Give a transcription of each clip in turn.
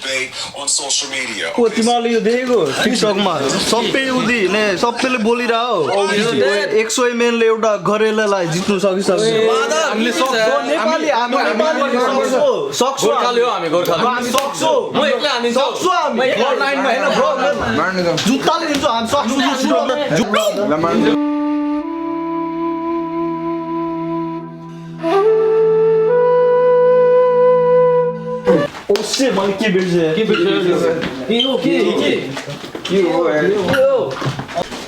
debate on social media. को तिमीले यो देखेको टिकटकमा सबैले बोलिरह्यो 100 एमएलले एउटा घरेलालाई जित्नु सकिसक्यो हामीले सक्छौँ नेपाली हामी सक्छौँ हामी सक्छौँ म एक्लै हामी सक्छौँ हामी लाइनमा हैन ब्रो जुत्ताले दिन्छौ हामी सक्छौँ ओसे मैले के बिर्से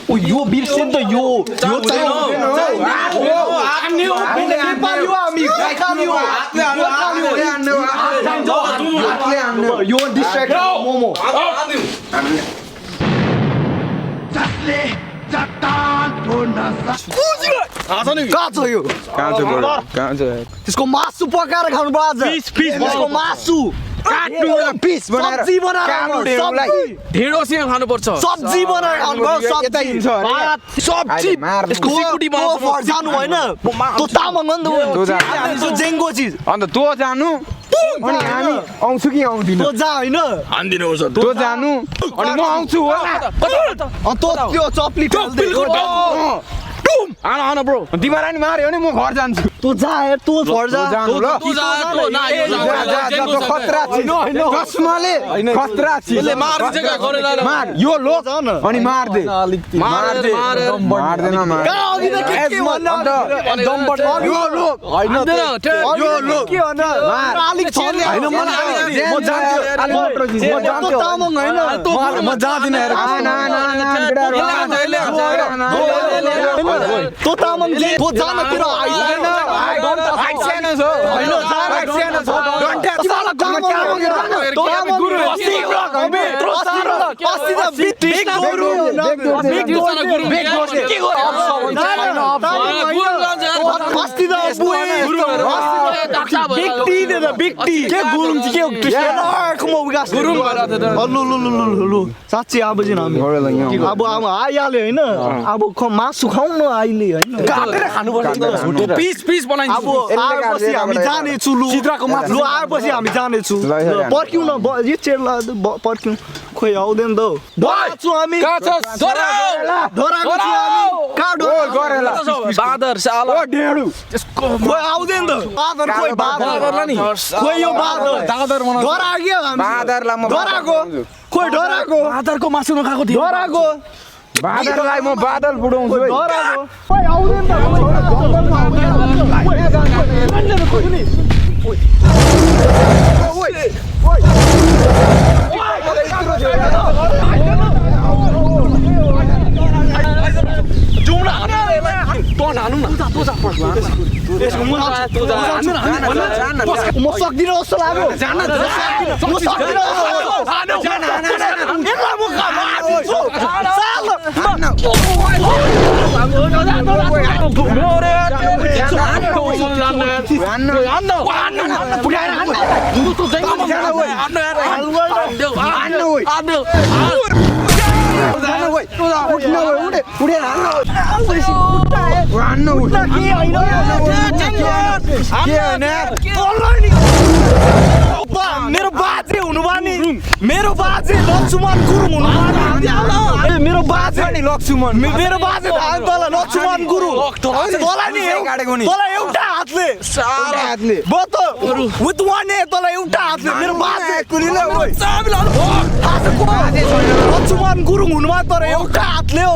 ओ यो बिर्से त यो यो डिस्ट्र्याक्ट मोमो त्यसको मासु पकाएर खानु पर्छ त्यसको मासु पिस बनाएर सब्जी बनाएर ढेँडोसँग खानुपर्छ सब्जी बनाएर खानु सब्जी यसको सिकुटी बनाउनु जानु हैन त्यो तामाङ हो नि त जेङ्गो चिज अन्त तँ जानु अनि हामी आउँछु कि आउँदिन तँ जा हैन हान्दिनु पर्छ तँ जानु अनि म आउँछु हो तँ त्यो चप्ली फाल्दै आन ब्रो तिमीलाई नि मार्यो भने म घर जान्छु तँ जा यार तँ घर जा तँ जा न यो खतरा छिन चस्माले खतरा छिन मार्छ के गरेर मार यो लोक अनि मार दे मार्दैन मार अघि त के भन्न दम्बट यो लोक हैन यो लोक के भन्न अलिक छले हैन मलाई म जान्छु तामाङ हैन म जादिन यार तो तामाङ जे तो जानतिर आइदैन सानो छ हैन सानो छ डन्ठा साला गुरु साँच्चै अब चाहिँ हामी अब आइहाल्यो होइन अब मासु खाउँ न अहिले होइन पिस बनाइन्छ अब आएपछि हामी जानेछु लु लु आएपछि हामी जानेछु पर्क्यौँ न यो चेर्ला पर्क्यौँ खोइ आउँदैन त छु हामी बादर साला ढेडु खोइ आउँदैन त बादर खोइ बादर नि खोइ यो बादर डराग्यो बादरलाई म डराको खोइ डराको बादरको मासु नखाएको थियो डराको बादरलाई म बादल बुडाउँछु है डराको खोइ आउँदैन त म सक्दिनँ जस्तो लाग्यो मेरो बाजे हुनुभयो नि मेरो बाजे लक्ष्मण गुरुङ हुनुभयो मेरो बाजे नि लक्ष्मण मेरो बाजे तल लक्ष्मण गुरुङ तँलाई नि तँलाई एउटा हातले विथ वान तँलाई एउटा हातले मेरो बाजे लक्ष्मण गुरुङ हुनुभयो तर एउटा हातले हो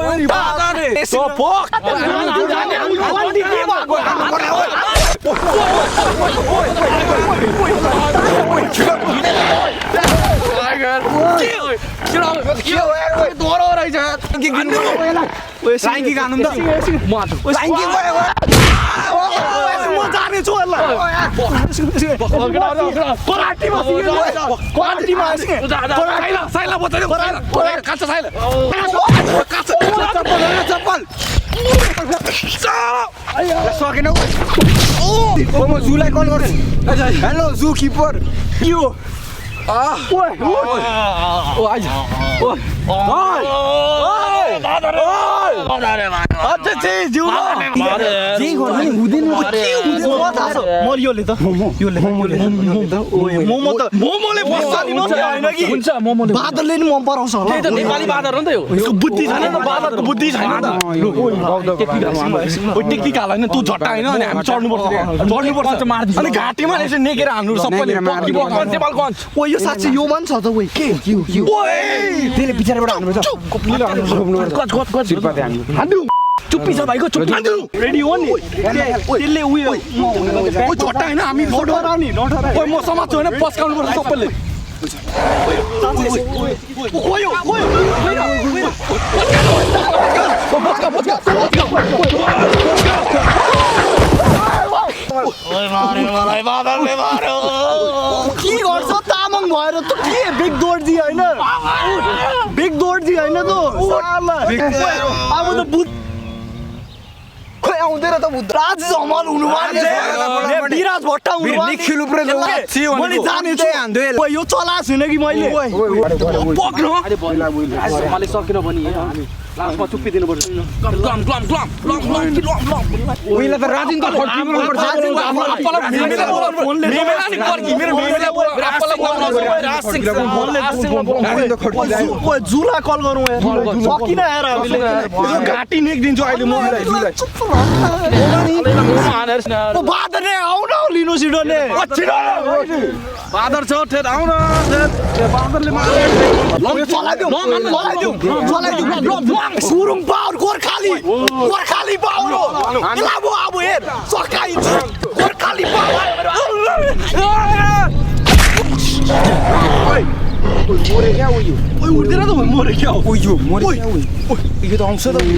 जूलाई कल गर्छु हेलो जू किपर यो अझ चाहिँ जिउ जे गर्नु नि हुँदैन म योले त योले मोमो त मोमोले बस्छ नि मात्रै हैन कि हुन्छ मोमोले बादलले नि मन पराउँछ होला त्यही त नेपाली बादर हो नि त यो यसको बुद्धि छैन नि त बादरको बुद्धि छैन नि त ओ टेक्निकल हैन तँ झट्टा हैन अनि हामी चढ्नुपर्छ अनि घाटीमा यसो नेकेर हान्नु सबैले पक्की बक्की नेपालगञ्ज ओ यो साच्चै यो मान छ त ओइ के त्यसले पछाडिबाट हान्नुपर्छ कपिलले हान्नुपर्छ सिरपाते हान्नु चुप्पी छ भाइको चुप्पी रेडी हो नि त्यसले उयो ओ झट्टा हैन हामी नठरा नि नठरा ओइ म समात्छु हैन पस्काउनु पर्छ सबैले के गर्छ तामाङ भएर त के बिग दोर्जी हैन बिग दोर्जी हैन त अब त बुत खोइ आउँदैन त बुत राज जमल हुनु पर्ने विराज भट्टा हुनु पर्ने निखिल उप्रे मैले जाने छु यो चला छैन कि मैले पक्न मैले सकिन भने लास्टमा चुप्पी दिनु पर्छ glum glum glum glum glum glum glum उहिले त राजिन त फर्किनु पर्छ मेमेला नि कर्की मेरो मेमेला जुला कल गरौँ सकिन यार हामीले घाटी निक्दिन्छु अहिले मोमोलाई बादर आउ न लिनु छिटो ने बादर छ ठेट आउन बादरले मार्यो सुरुङ पावर गोर्खाली पावर लाबो अब हेर सकाइन्छ गोर्खाली पावर मोरे क्या उयो ओइ उड्दैन त मोरे क्या उयो मोरे क्या उयो यो त आउँछ त ओइ